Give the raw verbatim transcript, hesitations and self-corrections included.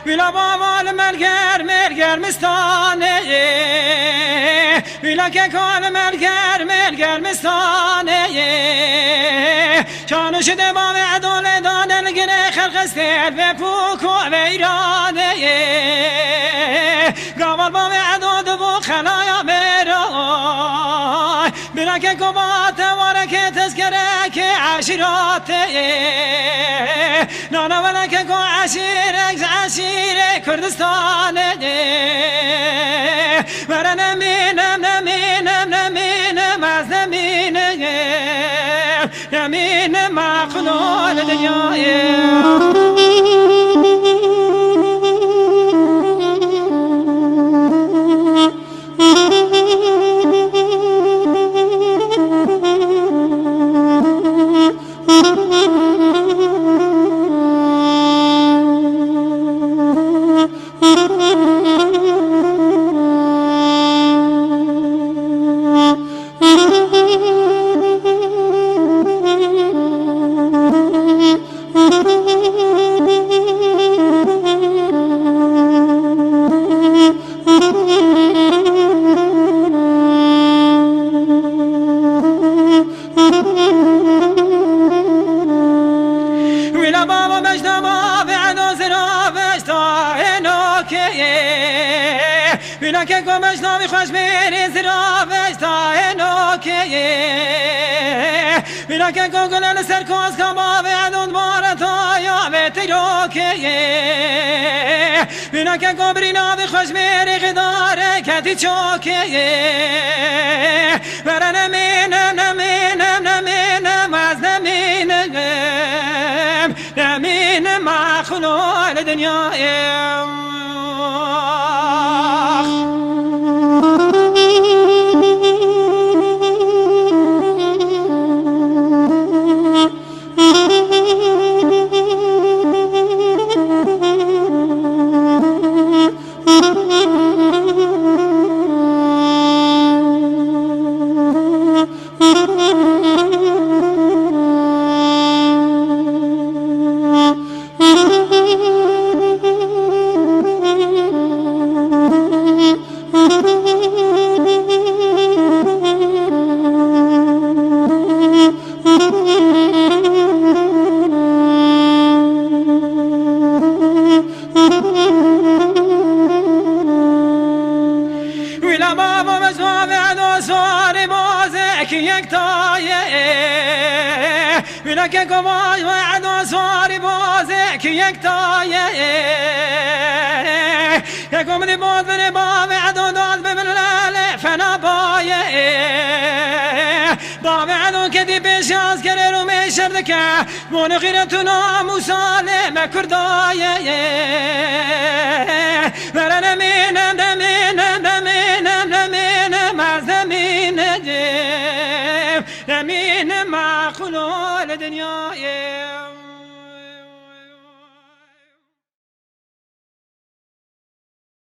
Wîla bava li Melger, Melger Mistanê. Wîla keko li Melger, Melger Mistanê. Çanû ji dê bavê Edo lê dane li girê xelqestê ve pûk û veyranê. Gaval bavê Edo dibû xelaya mêray. Bireke ku bate wareke tezkereke eşîratê. Nana weleke ku eşîrek ji eşîrê Kurdistanê. Were nemînim, nemînim, nemînim, ez nemînim. Nemînim maqûl li dinyayê. Wîna bava beşta bavê Edo zira beşta ênokê. Wîna keko beşta vî xweş mêrê zira beşta ênokê. Wîna keko gule li ser koska bavê Edo bareta ya vê teyrokê. Wîna keko birîna vî xweş mêrê xidare ketî çokê. Were nemînim, nemînim, nemînim, ez nemînim. Nemînim maqûl li dinyayê. Wîna bava mezva ve do sorî bozek yektaye. Wîna keko vay ve do sorî bozek yektaye. Keko min boz bine bavê Edo daz bi min lele fena baye. Bavê Edo kedî pêşî askerê Rûmê şer dike. Bonê xîret û namûsa lê me Kurda ye. Were nemînim, nemînim, nemînim, nemînim, ez nemînim. Nemînim maqûl li dinyayê.